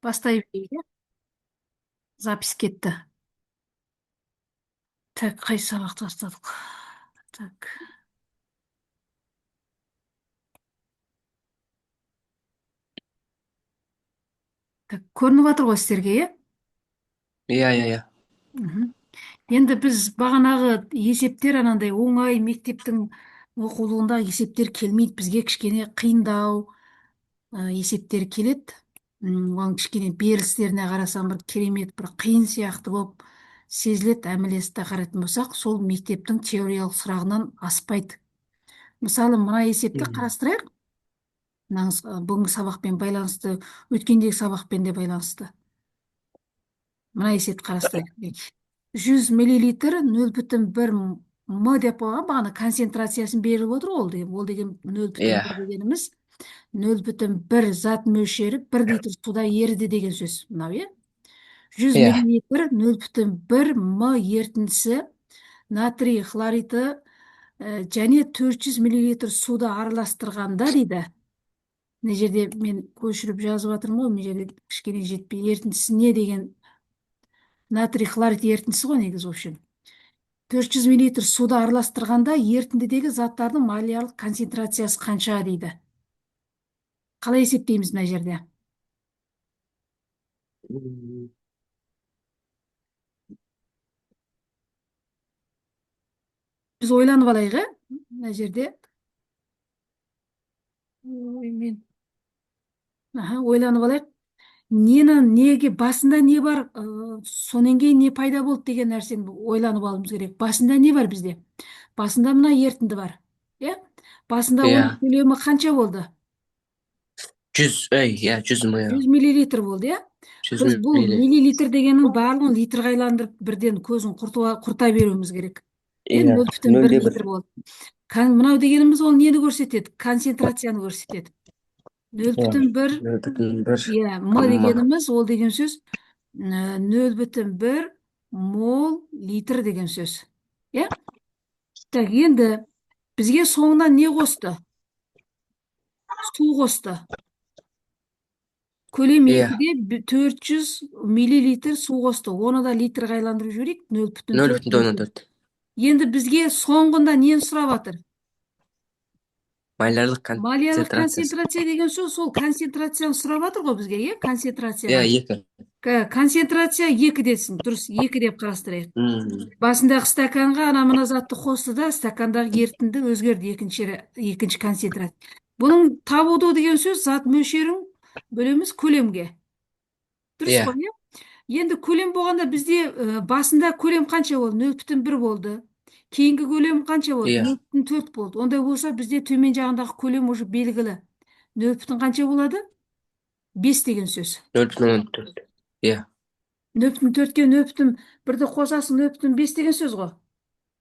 Бастай берейік, иә? Запись кетті. Так, қай сабақты бастадық? Так. Так, көрініп жатыр ғой сіздерге, иә? Иә, иә, иә. Енді біз бағанағы есептер анандай оңай мектептің оқулығындағы есептер келмейді, бізге кішкене қиындау есептер келеді. Оның кішкене берілістеріне қарасам, бір керемет, бір қиын сияқты болып сезіледі. Әмілесті қарайтын болсақ, сол мектептің теориялық сұрағынан аспайды. Мысалы, мына есепті қарастырайық. Мынаңыз, бүгінгі сабақпен байланысты, өткендегі сабақпен де байланысты. Мына есепті қарастырайық. 100 миллилитр 0,1 м деп қойған, бағана концентрациясын беріліп отыр ол деген. Ол деген 0,1 дегеніміз 0,1 зат мөлшері 1 литр суда еріді деген сөз мынау, иә? 100 миллилитр 0,1 м ерітіндісі натрий хлориті және 400 миллилитр суды араластырғанда дейді. Мына жерде мен көшіріп жазып жатырмын ғой, мына жерде кішкене жетпей, ерітіндісі не деген натрий хлорид ерітіндісі ғой негізі, в общем. 400 миллилитр суды араластырғанда ерітіндідегі заттардың молярлық концентрациясы қанша дейді. Қалай есептейміз мына жерде? Біз ойланып алайық, ә? Мына жерде. Ой, мен. Аха, ойланып алайық. Нені, неге, басында не бар, сонан кейін не пайда болды деген нәрсені ойланып алуымыз керек. Басында не бар бізде? Басында мына ерітінді бар. Иә? Басында оның көлемі қанша болды? 100, ей, иә, 100 мың. 100 миллилитр болды, иә? 100 Біз бұл миллилитр. миллилитр дегеннің барлығын литрға айландырып, бірден көзін құрта беруіміз керек. Иә, Иә, 0,1 нөл де бір. литр болды. Мынау дегеніміз ол нені көрсетеді? Концентрацияны көрсетеді. 0,1, 0,1. иә, м дегеніміз ол деген сөз 0,1 мол литр деген сөз. Иә? Так, енді бізге соңынан не қосты? Су қосты. Көлем екіде 400 миллилитр су қосты. Оны да литрға айландырып жіберейік. 0,4 0,4. Енді бізге соңғында нені сұрап жатыр? Молярлық Молярлық концентрациясы. концентрация деген сөз, сол концентрацияны сұрап жатыр ғой бізге, иә? Концентрация Иә, қанша? 2. Концентрация 2 десін. Дұрыс, 2 деп қарастырайық. Басындағы стаканға ана мына затты қосты да, стакандағы ерітінді өзгерді, екінші концентрация. Бұның табуды деген сөз зат мөлшерін бөлеміз көлемге. Дұрыс қой, иә? Енді көлем болғанда бізде басында көлем қанша болды? 0,1 болды. Кейінгі көлем қанша болды? 0,4 болды. Ондай болса бізде төмен жағындағы көлем уже белгілі. Нөл бүтін қанша болады? 5 деген сөз. 0,4. Иә. 0,4-ке 0,1-ді қосасың, 0,5 деген сөз ғой.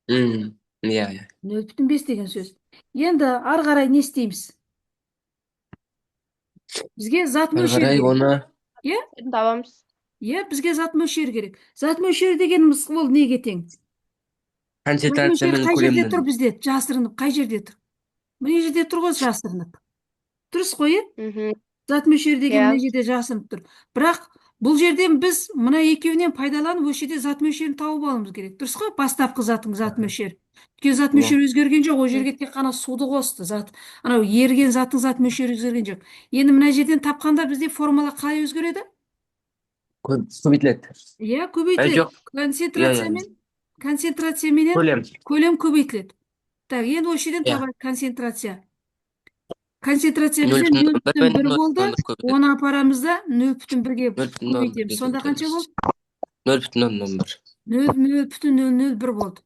Иә, иә. 0,5 деген сөз. Енді ары қарай не істейміз? Бізге зат Ары мөлшері қарай керек. оны Иә? Табамыз. Иә, бізге зат мөлшері керек. Зат мөлшері дегеніміз ол неге тең? Концентрация Зат мөлшері мен қай жерде көлемнің. тұр бізде? Жасырынып, қай жерде тұр? Мына жерде тұр ғой жасырынып. Дұрыс қой, иә? Зат мөлшері деген мына жерде жасырынып тұр. Бірақ бұл жерден біз мына екеуінен пайдаланып, осы жерде зат мөлшерін тауып алуымыз керек. Дұрыс қой? Бастапқы заттың зат мөлшері. Өйткені зат мөлшері өзгерген жоқ, ол жерге тек қана суды қосты. Зат, анау еріген заттың зат мөлшері өзгерген жоқ. Енді мына жерден тапқанда бізде формула қалай өзгереді? Көбейтіледі. Иә, көбейтіледі. Жоқ. Концентрациямен, концентрацияменен Көлем. көлем көбейтіледі. Так, енді осы жерден табайық концентрация. Концентрация бізде Нөл бүтін нөл бүтін оннан бір бір болды. нөл бүтін көбейтіледі. Оны апарамыз да нөл бүтін бірге Нөл бүтін оннан көбейтеміз. бірге Сонда қанша көбейтеміз. болды? Нөл бүтін оннан бір. Нөл бүтін нөл нөл бір болды.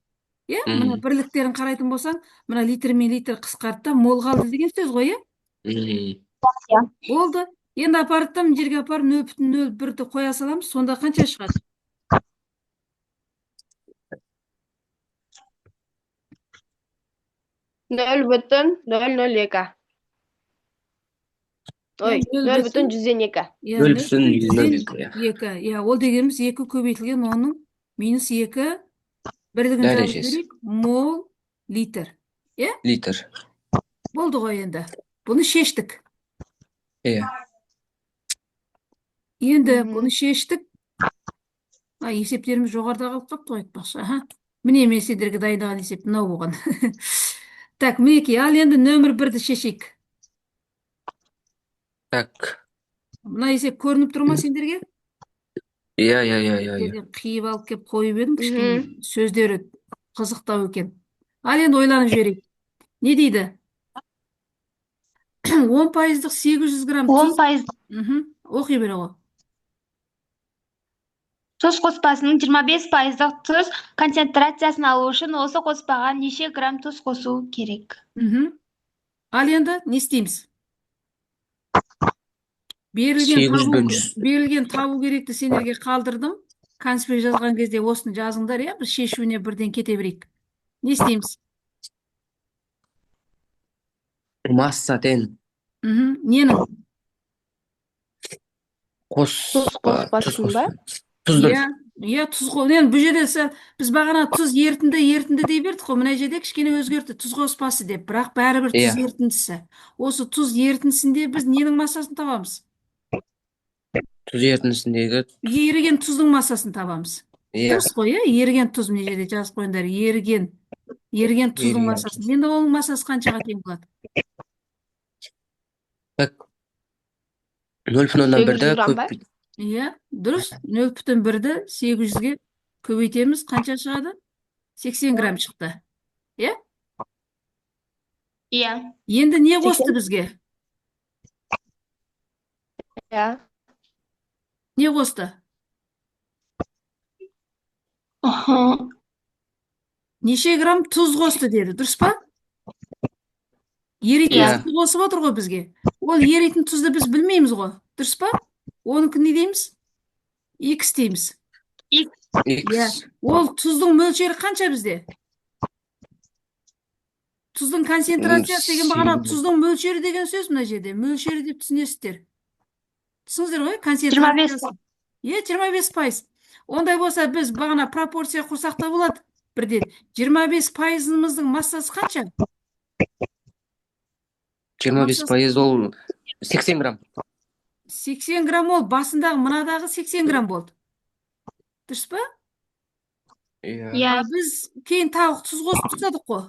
Иә, мына бірліктерін қарайтын болсаң, мына литр мен литр қысқарды да мол қалды деген сөз ғой, иә? Болды. Енді апарып та мына жерге апарып нөл бүтін нөл бірді қоя саламыз. Сонда қанша шығады? 0,002. Ой, Нөл нөл бүтін бүтін жүзден екі. Иә, Нөл нөл бүтін бүтін жүзден жүзден екі, иә. екі. Иә, ол дегеніміз екі көбейтілген оның минус екі бірлігін жазып Дәрежесі. жіберейік, мол литр. Иә? Литр. Болды ғой енді. Бұны шештік. Иә. Енді бұны шештік. А, есептеріміз жоғарыда қалып қапты ғой, айтпақшы. Аха. Міне, мен сендерге дайындаған есеп мынау болған. Так, мінекей, ал енді нөмір 1-ді шешейік. Так. Мына есеп көрініп тұр ма сендерге? Иә. Жерден қиып алып келіп қойып едім, кішкене сөздері қызықтау екен. Ал енді ойланып жіберейік. Не дейді? 10 пайыздық 800 грамм Он тұз. пайыз Оқи бере ғой. Тұз қоспасының 25 пайыздық тұз концентрациясын алу үшін осы қоспаға неше грамм тұз қосу керек? Ал енді не істейміз? Берілген 800 табу, бен 100. берілген табу керекті сендерге қалдырдым. Конспект жазған кезде осыны жазыңдар, иә, біз шешуіне бірден кете берейік. Не істейміз? Масса тең. Ненің? Тұз Қоспа, тұз қоспасын ба? қоспа. Тұздың. Иә, тұз енді бұл жерде біз бағана тұз ерітінді, ерітінді дей бердік қой. Мына жерде кішкене өзгертті, тұз қоспасы деп, бірақ бәрібір тұз ерітіндісі. Осы тұз ерітіндісінде біз ненің массасын табамыз? Тұз ерітіндісіндегі Еріген тұздың массасын табамыз. Иә. Дұрыс қой, иә? Еріген тұз, мына жерде жазып қойыңдар. Еріген тұздың Еріген массасын. тұз. Енді оның массасы қаншаға тең болады? Так. 0,1-ді 800 грамм ба? көп. Иә, дұрыс. 0,1-ді 800-ге көбейтеміз, қанша шығады? 80 грамм шықты. Иә? Иә. Енді не қосты бізге? Иә. Не қосты? Неше грамм тұз қосты деді, дұрыс па? Еритін Иә. тұзды қосып отыр ғой бізге. Ол еритін тұзды біз білмейміз ғой, дұрыс па? Оныкі не дейміз? X дейміз. X. Иә. Ол тұздың мөлшері қанша бізде? Тұздың концентрациясы деген бағана тұздың мөлшері деген сөз мына жерде. Мөлшері деп түсінесіздер. Түсіндіңіздер ғой, концентрациясы. Иә, 25%. Ондай болса, біз бағана пропорция құрсақ та болады бірден. 25 пайызымыздың массасы қанша? 25 Массасы пайыз ол 80 грамм. 80 грамм, ол басындағы мынадағы 80 грамм болды. Дұрыс па? Иә. Иә. А біз кейін тағы тұз қосып тастадық қой.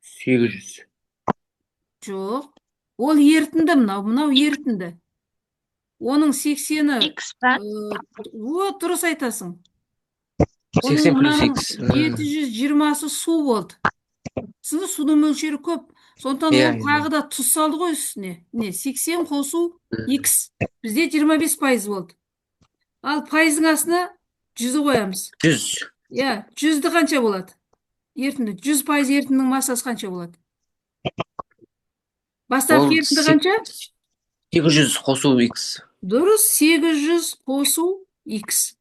800. Жоқ. Ол ерітінді мынау, мынау ерітінді. Оның 80-і X па? О, дұрыс айтасың. Оның 80 плюс мынаның X. 720-сы су болды. Түсінді, судың мөлшері көп. Сондықтан ол тағы да тұз салды ғой үстіне. Не, 80 қосу X. Бізде 25% болды. Ал пайыздың астына 100-ді қоямыз. 100. Иә, 100-ді қанша болады? Ерітінді. 100% ерітіндінің массасы қанша болады? Бастапқы Ол ерітінді қанша? 800 қосу X. Дұрыс, 800 қосу X. X.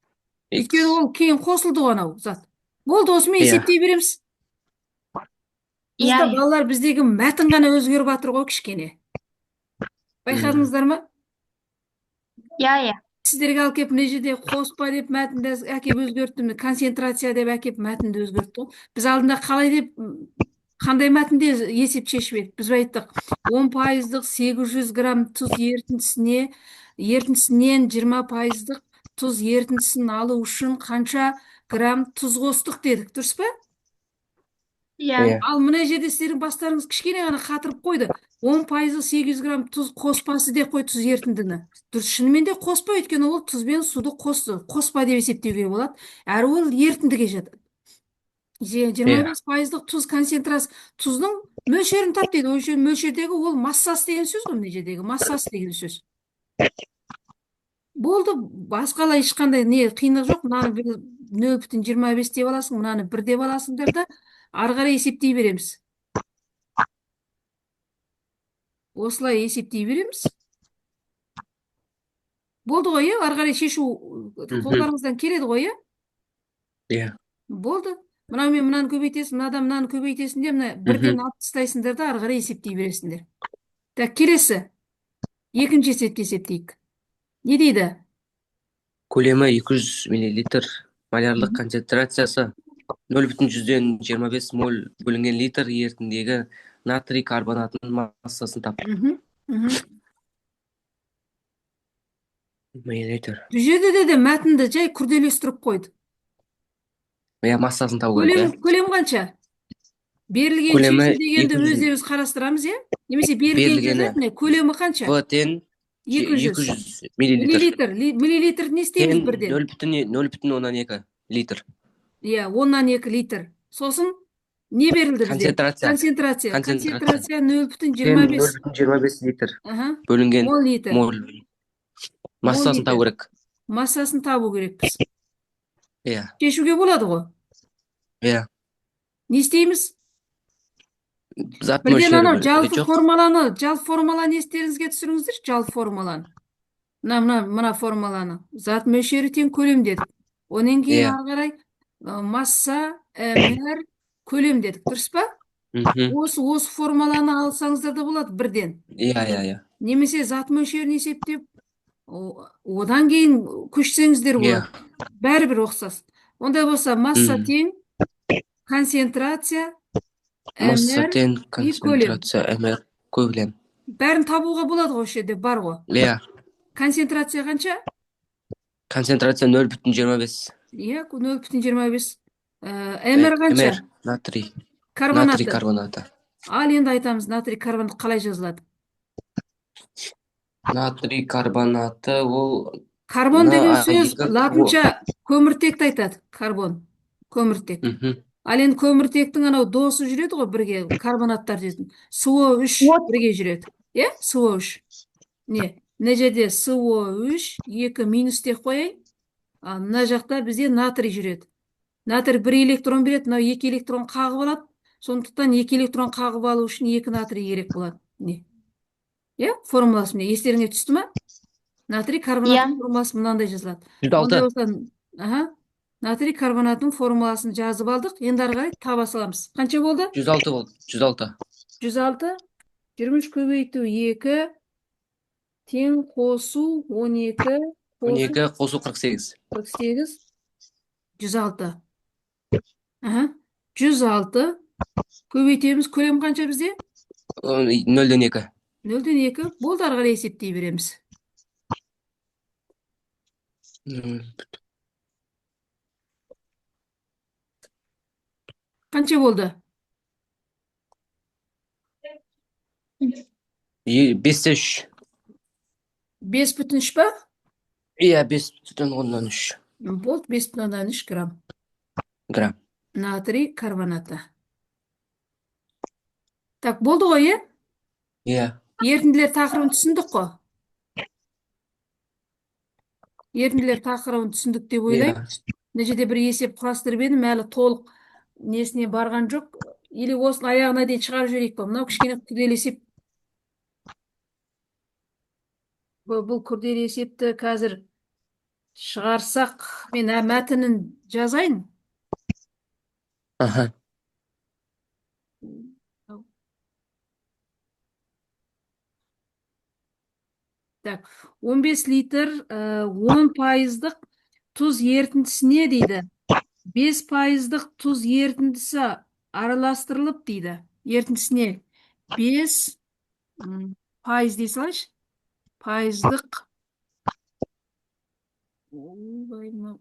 Өйткені ол кейін қосылды ғой анау зат. Болды, осымен есептей береміз. Иә. Бізде, балалар, біздегі мәтін ғана өзгеріп жатыр ғой кішкене. Байқадыңыздар ма? Иә. Сіздерге алып келіп мына жерде қоспа деп мәтінді әкеп өзгерттім, концентрация деп әкеп мәтінді өзгертті ғой. Біз алдында қалай деп, қандай мәтінде есеп шешіп едік? Біз айттық, 10 пайыздық 800 грамм тұз ерітіндісінен 20 пайыздық тұз ерітіндісін алу үшін қанша грамм тұз қостық дедік, дұрыс па? Иә. Иә. Ал мына жерде сіздердің бастарыңыз кішкене ғана қатырып қойды. 10 пайызы 800 грамм тұз қоспасы деп қой тұз ерітіндіні. Дұрыс, шынымен де қоспа, өйткені ол тұз бен суды қосты. Қоспа деп есептеуге болады. Әрі ол ерітіндіге жатады. Жиырма бес пайыздық тұз концентрациясы, тұздың мөлшерін тап дейді. Ол мөлшердегі ол массасы деген сөз ғой, мына жердегі массасы деген сөз. Болды, басқалай ешқандай не қиындық жоқ. Мынаны 0,25 деп аласың, мынаны 1 деп аласыңдар да, ары қарай есептей береміз. Осылай есептей береміз. Болды ғой, иә? Ары қарай шешу қолдарыңыздан келеді ғой, иә? Иә. Болды. Мынау мен мынаны көбейтесің, мынадан мынаны көбейтесің де, мына бірден алып тастайсыңдар да, ары қарай есептей бересіңдер. Так, келесі. Екінші есепті есептейік. Не дейді? Көлемі 200 миллилитр, малярлық концентрациясы 0,25 моль бөлінген литр ерітіндегі натрий карбонатының массасын тап. Мхм. Мхм. Миллилитр. Бұл жерде де мәтінді жай күрделестіріп қойды. Иә, массасын табу керек, Көлем, иә. көлем қанша? Берілген Көлемі шешу дегенді 200. өздеріңіз қарастырамыз, иә? Немесе берілген Берілгені. жазады, міне, көлемі қанша? В тең 200. 200 миллилитр. Миллилитр. Миллилитр не істейміз Тең бірден? 0,2 литр. Иә, 2,1 литр. Сосын не берілді бізде? Концентрация. Концентрация. Концентрация. Концентрация нөл бүтін Тең жиырма бес. 0,25 литр Аха, бөлінген 10 литр. моль. Массасын литр. табу керек. Массасын табу керекпіз. Иә. Шешуге болады ғой. Иә. Не істейміз? Зат Бірден мөлшері анау жалпы жоқ. формуланы, жалпы формуланы естеріңізге түсіріңіздерші, жалпы формуланы. Мына мына мына формуланы. Зат мөлшері тең көлем дедік. Онан кейін Иә. ары қарай масса, мр, көлем дедік. Дұрыс па? Мгм. Осы формуланы алсаңыздар да болады бірден. Иә, иә, иә. Немесе зат мөлшерін есептеп, одан кейін көшсеңіздер Иә. болады. Бәрібір ұқсас. Ондай болса масса Мгм. тең концентрация Масса мр тең и көлем. концентрация мр көлем. Бәрін табуға болады ғой, осы жерде бар ғой. Иә. Концентрация қанша? Концентрация 0,25. Иә, 0,25. Мр қанша? Мр натрий. Натрий Карбонаты. карбонаты. Ал енді айтамыз, натрий карбонат қалай жазылады? Натрий карбонаты ол Карбон деген На, сөз екі- латынша көміртекті айтады. Карбон. Көміртек. Мгм. Ал енді көміртектің анау досы жүреді ғой бірге, карбонаттар жүретін. СО3 От. бірге жүреді. Иә, СО3. Не, мына жерде СО3, 2 минус деп қояйын. Ал мына жақта бізде натрий жүреді. Натрий бір электрон береді, мынау екі электрон қағып алады. Сондықтан екі электрон қағып алу үшін екі натрий керек болады. Не? Иә, формуласы міне естеріңе түсті ма? Натрий карбонаттың Иә. формуласы мынандай жазылады. 106. Ондай болса, аха, натрий карбонатының формуласын жазып алдық. Енді ары қарай таба саламыз. Қанша болды? 106 болды. 106. 106. 23 көбейту 2 тең қосу 12 қосу 12 қосу 48. 48 106. Аха, 106 көбейтеміз. Көлем қанша бізде? 0,2. 0,2. Болды, ары қарай есептей береміз. Қанша болды? 5,3. 5,3 па? Иә, 5,3 Болды, 5,3 грамм. Грамм. Натрий карбонаты. Так, болды ғой, иә? Иә. Ерітінділер тақырыбын түсіндік қой. Ерітінділер тақырыбын түсіндік деп ойлаймын. Иә. Мына жерде бір есеп құрастырып едім, әлі толық несіне барған жоқ. Или осының аяғына дейін шығарып жіберейік па? Мынау кішкене күрделі есеп. Бұл күрделі есепті қазір шығарсақ, мен мәтінін жазайын. Аха. Так, 15 литр 10 пайыздық тұз ерітіндісіне дейді. 5 пайыздық тұз ерітіндісі араластырылып дейді. Ерітіндісіне 5 пайыз дей салайыншы. Пайыздық. Ойбай, мынау.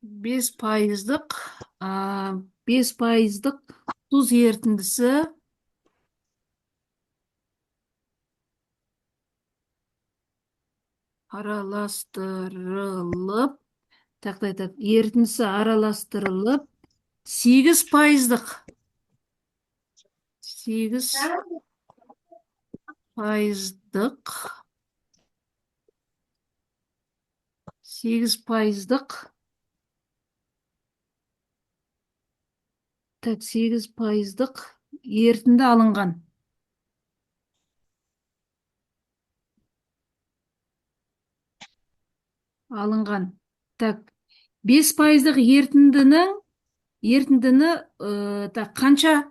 5 пайыздық, 5 пайыздық тұз ерітіндісі араластырылып, так, так, так, ерітіндісі араластырылып, 8 пайыздық, 8 пайыздық, 8 пайыздық, так, 8 пайыздық ерітінді алынған. Алынған. Так, 5 пайыздық ерітіндіні, так, қанша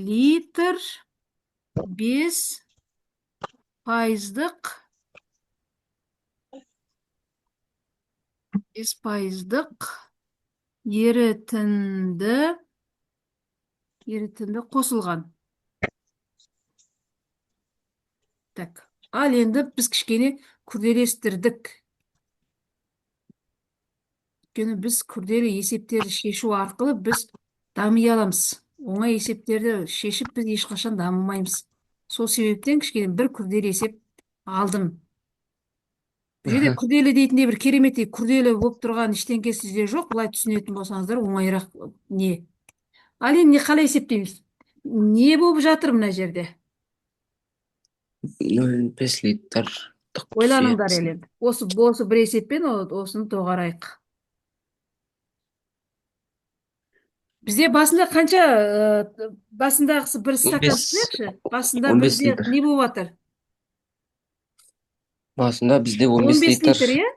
литр 5 пайыздық 5 пайыздық ерітінді қосылған. Так, ал енді біз кішкене күрделестірдік. Өйткені біз күрделі есептерді шешу арқылы біз дами аламыз. Оңай есептерді шешіп, біз ешқашан дамымаймыз. Сол себептен кішкене бір күрделі есеп алдым. Бұл жерде күрделі дейтіндей бір кереметтей күрделі болып тұрған ештеңкесі де жоқ. Былай түсінетін болсаңыздар, оңайырақ не. Ал енді не, қалай есептейміз? Не болып жатыр мына жерде? 0,5 литр. Ойланыңдар енді. Осы бір есеппен осыны доғарайық. Бізде басында қанша, басындағысы бір стакан 15 түсінейікші. Басында 15 бізде литр. не болып жатыр? Басында бізде 15 15 литр. литр, иә?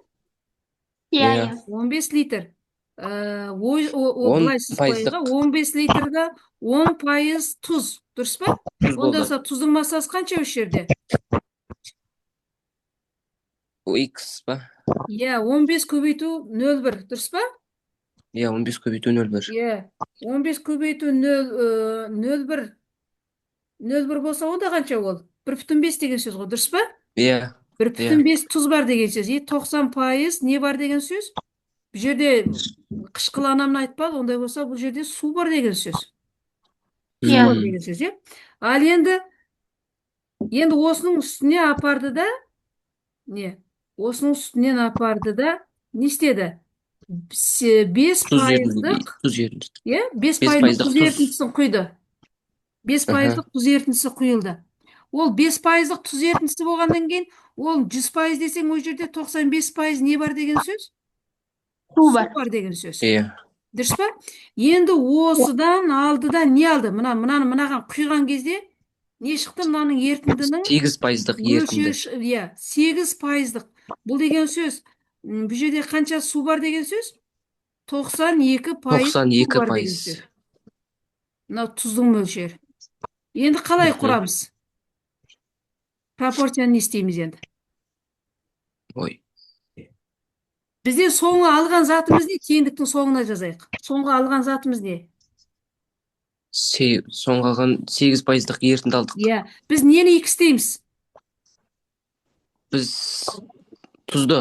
Иә, Иә. иә. 15 литр. Ой, 10 былай сызып қояйық, пайыздық. 15 литрда 10% тұз, дұрыс па? Тұз Онда болды. болса тұздың массасы қанша осы жерде? X па? Иә, 15 көбейту 0,1, дұрыс па? Иә, 15 көбейту 0,1. Иә, 15 көбейту 0,1. 0,1 болса, онда қанша ол? 1,5 деген сөз ғой, дұрыс па? Иә. 1,5 тұз бар деген сөз. И 90% не бар деген сөз? Бұл жерде қышқыл анамны айтпады, ондай болса, бұл жерде су бар деген сөз. Иә. Су бар деген сөз, иә? Ал енді осының үстіне апарды да, не? Осының үстінен апарды да, не істеді? 5 Тұз ерітіндісі. пайыздық, Тұз ерітіндісі. иә, 5 5 пайыздық пайыздық тұз тұз. ерітіндісін құйды. 5 пайыздық тұз ерітіндісі құйылды. Ол 5 пайыздық тұз ерітіндісі болғаннан кейін, ол 100% десең, ол жерде 95% не бар деген сөз? Су бар. Су бар деген сөз. Иә. Дұрыс па? Енді осыдан алды да не алды? Мынаны мынаған құйған кезде не шықты? Мынаның ерітіндінің 8 пайыздық ерітінді. мөлшері, иә, 8 пайыздық. Бұл деген сөз, бұл жерде қанша су бар деген сөз? 92% су 92 бар деген пайыз. сөз. Мынау тұздың мөлшері. Енді қалай құрамыз? Пропорцияны не істейміз енді? Ой. Бізде соңғы алған затымыз не? Теңдіктің соңына жазайық. Соңғы алған затымыз не? Соңғы алған 8 пайыздық ерітінді алдық. Иә, біз нені x дейміз? Біз тұзды Тұзды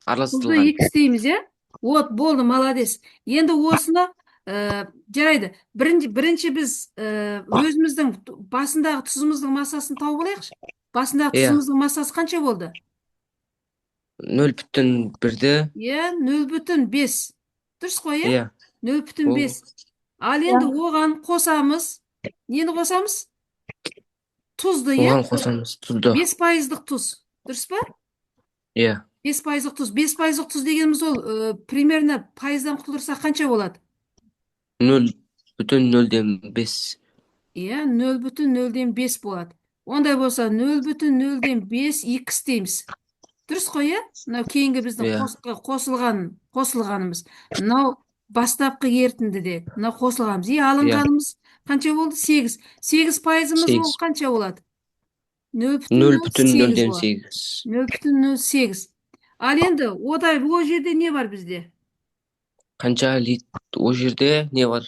араластырылған. X дейміз, иә? Вот, болды, молодец. Енді осыны, жарайды. Бірінші біз өзіміздің басындағы тұзымыздың массасын тауып алайықшы. Басындағы Иә. тұзымыздың массасы қанша болды? 0,1-ді. Иә, 0,5. Дұрыс қой, иә? Иә. 0,5. Ал енді оған қосамыз. Нені қосамыз? Тұзды, иә? Оған қосамыз тұзды. 5 пайыздық тұз. Дұрыс па? Иә. 5 пайыздық тұз. 5 пайыздық тұз дегеніміз ол примерно пайыздан құтылдырсақ қанша болады? 0,05. Иә, 0,05 болады. Ондай болса 0,05 x дейміз. Дұрыс қой, иә? Мынау кейінгі біздің Иә. қосылғанымыз. Мынау бастапқы ерітіндіде, мынау қосылғанымыз. И алынғанымыз қанша болды? 8. 8 пайызымыз ол 8. қанша болады? 0,08 болады. 0,08. 0,08. Ал енді одай ол жерде не бар бізде? Қанша лит ол жерде не бар?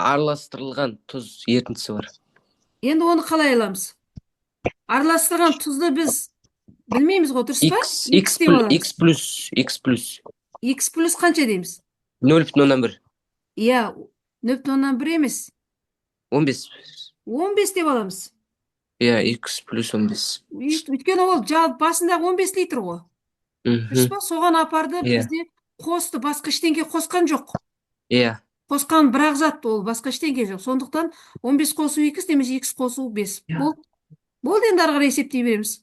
Араластырылған тұз ерітіндісі бар. Енді оны қалай аламыз? Араластырған тұзды біз білмейміз ғой, дұрыс па? X, X, деп аламыз. X плюс, X плюс. X плюс қанша дейміз? 0,1. Иә, 0,1 емес. 15. 15 деп аламыз. Иә, X плюс 15. Өйткені ол басындағы 15 литр ғой. Дұрыс па? Соған апарды, Иә. бізде қосты, басқа ештеңе қосқан жоқ. Иә. Қосқан бір-ақ зат ол, басқа ештеңе жоқ. Сондықтан 15 қосу X немесе X қосу 5. Иә. Болды. Болды, енді ары қарай есептей береміз.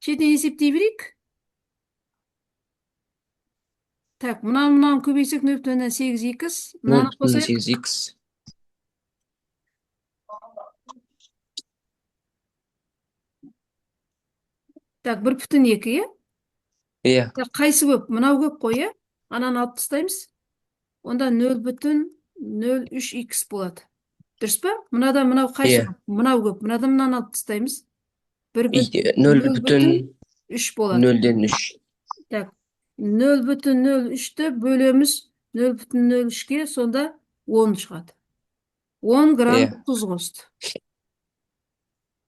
Шетінен есептей берейік. Так, мынаны көбейтсек 0,8 X, мынаны қосайық. 0,8 X. Так, 1,2, иә? Иә. Так, қайсы көп? Мынау көп қой, иә? Ананы алып тастаймыз. Онда 0,03 X болады. Дұрыс па? Мынадан мынау қайсы Иә. көп? Мынау көп. Мынадан мынаны алып тастаймыз. Бір Нөл нөл бүтін бүтін үш болады. Нөлден үш. Так, 0,03-ті бөлеміз 0,03-ке, сонда 10 шығады. 10 грамм Иә. тұз қосты.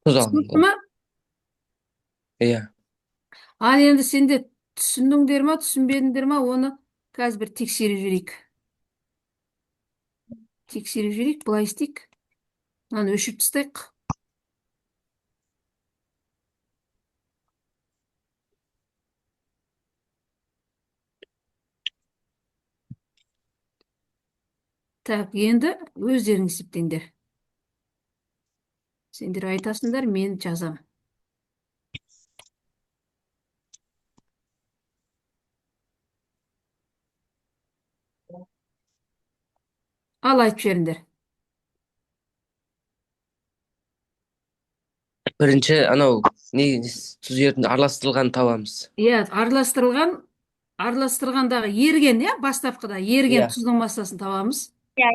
Тұз Түсінікті алынды. ма? Иә. Ал енді сендер түсіндіңдер ма, түсінбедіңдер ма, оны қазір бір тексеріп жіберейік. Тексеріп жіберейік, былай істейік. Мынаны өшіріп тастайық. Так, енді өздерің есептеңдер. Сендер айтасыңдар, мен жазам. Ал айтып жіберіңдер. Бірінші анау не, тұз ерітінді араластырылған табамыз. Иә, араластырылған, араластырғандағы еріген, иә, бастапқыда еріген Иә. тұздың массасын табамыз. Иә.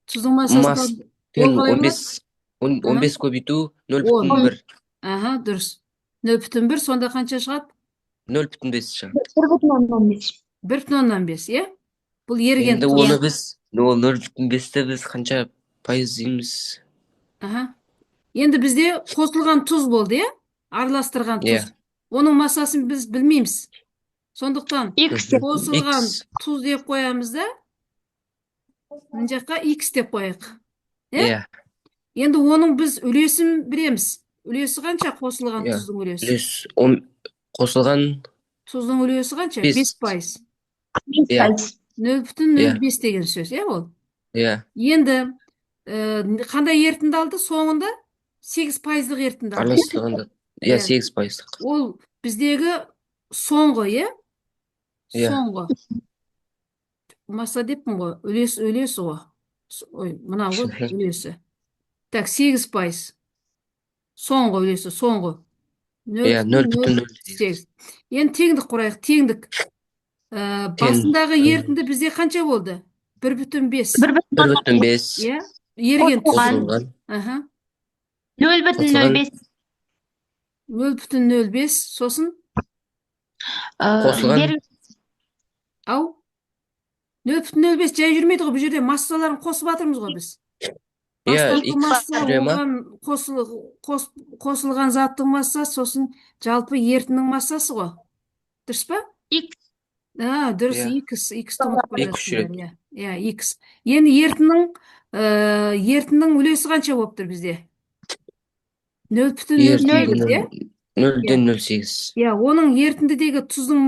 Тұздың массасын Масс ол тең қалай 15 болады? 15 көбейту Он. 0,1. Аха, дұрыс. 0,1, сонда қанша шығады? 0,5 шығады. 1,5. 1,5, иә? Бұл еріген Енді тұз. оны біз, ол 0,5-ті біз қанша пайыз дейміз? Аха. Енді бізде қосылған тұз болды, иә? Араластырған Иә. тұз. Оның массасын біз білмейміз. Сондықтан Х деп. қосылған X. тұз деп қоямыз да, мына жаққа X деп қояйық. Иә? Иә. Енді оның біз үлесін білеміз. Үлесі қанша қосылған Иә. тұздың үлесі? Үлес он қосылған Тұздың үлесі қанша? Бес. 5%. Иә. 5%. 0,05 деген сөз, иә ол? Иә. Енді қандай ерітінді алды? Соңында 8%-лық ерітінді алды. Араластырғанда иә, Иә. 8%-лық. Ол біздегі соңғы, иә? Иә. Соңғы. Масса деппін ғой. Үлес, үлесі ғой. Ой, мынау ғой үлесі. Так, 8%. Соңғы үлесі, соңғы. Иә, 0,08. 0,08. Енді теңдік құрайық, теңдік. Басындағы ерітінді бізде қанша болды? 1,5. 1,5 Иә? Еріген тұз. Қосылған. қосылған. Аха. 0,05. 0,05, сосын Қосылған. Ау. 0,05 жай жүрмейді ғой, бұл жерде массаларын қосып жатырмыз ғой біз. Иә, Бастапқы X масса, жүре ма? оған қосылған заттың массасы, сосын жалпы ерітіннің массасы ғой. Дұрыс па? X. А, дұрыс, Иә. X, X-ті ұмытып X қоясыңдар, жүреді. иә. Иә, X. Енді ерітіннің үлесі қанша болып тұр бізде? 0,08, иә? 0,08. Иә, оның ерітіндідегі тұздың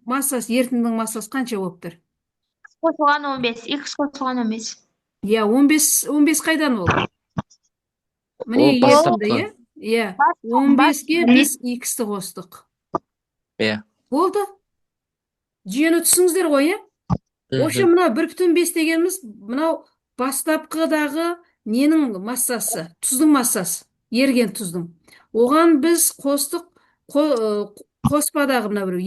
массасы, ерітіндің массасы қанша болып тұр? Қосылған 15. X қосылған 15. Иә, 15, 15 қайдан ол? Міне Ол бастапқы. ерітінді, иә? Иә, 15-ке біз X-ті қостық. Иә. Болды. Жүйені түсіңіздер ғой, иә? В общем, мынау 1,5 дегеніміз мынау бастапқыдағы ненің массасы, тұздың массасы, еріген тұздың. Оған біз қостық, қоспадағы мына біреу,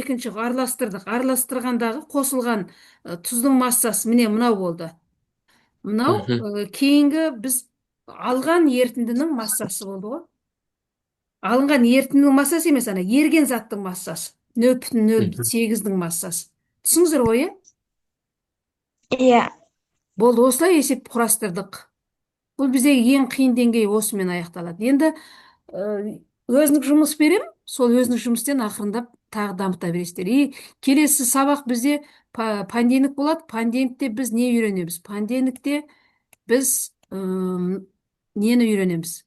екінші араластырдық. Араластырғандағы қосылған тұздың массасы міне мынау болды. Мынау кейінгі біз алған ерітіндінің массасы болды ғой. Алынған ерітіндінің массасы емес, ана еріген заттың массасы. 0,08-дің массасы. Түсіңіздер ғой, иә? Иә. Болды, осылай есеп құрастырдық. Бұл біздегі ең қиын деңгей осымен аяқталады. Енді өзіндік жұмыс берем, сол өзіндік жұмыстен ақырындап тағы дамыта бересіздер. И келесі сабақ бізде понедельник болады. Понедельникте біз не үйренеміз? Понедельникте біз нені үйренеміз?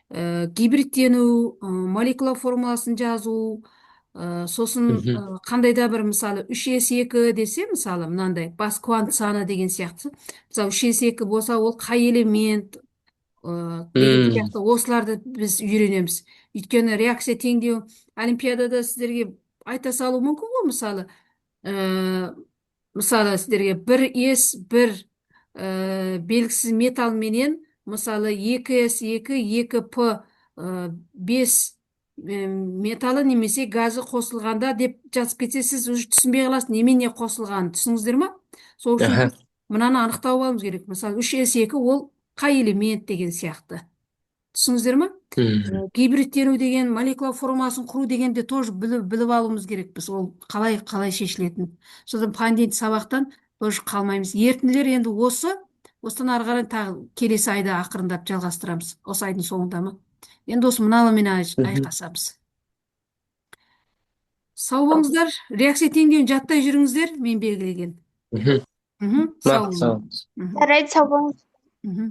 Гибридтену, молекула формуласын жазу, сосын қандай да бір, мысалы, үш с екі десе, мысалы, мынандай бас квант саны деген сияқты. Мысалы, үш с екі болса, ол қай элемент, деген сияқты, осыларды біз үйренеміз. Өйткені реакция теңдеу олимпиадада сіздерге айта салу мүмкін ғой, мысалы, мысалы, сіздерге бір с бір, белгісіз металменен, мысалы, екі с екі, екі п, бес, металы немесе газы қосылғанда деп жазып кетсе, сіз уже түсінбей қаласыз, немене қосылғанын. Түсініңіздер ма? Сол үшін біз мынаны анықтап алуымыз керек. Мысалы, үш с екі ол қай элемент деген сияқты. Түсініңіздер ма? Гибридтену деген, молекула формуласын құру дегенде тоже біліп алуымыз керекпіз. Ол қалай шешілетінін. Содан понедельник сабақтан тоже қалмаймыз. Ерітінділер енді осы. Осыдан ары қарай тағы келесі айда ақырындап жалғастырамыз. Осы айдың соңында ма? Енді осы мыналармен айқасамыз. Сау болыңыздар. Реакция теңдеуін жаттай жүріңіздер, мен белгілеген. Мхм. Сау Сау болыңыз. болыңыз. Жарайды, сау болыңыз. Мхм.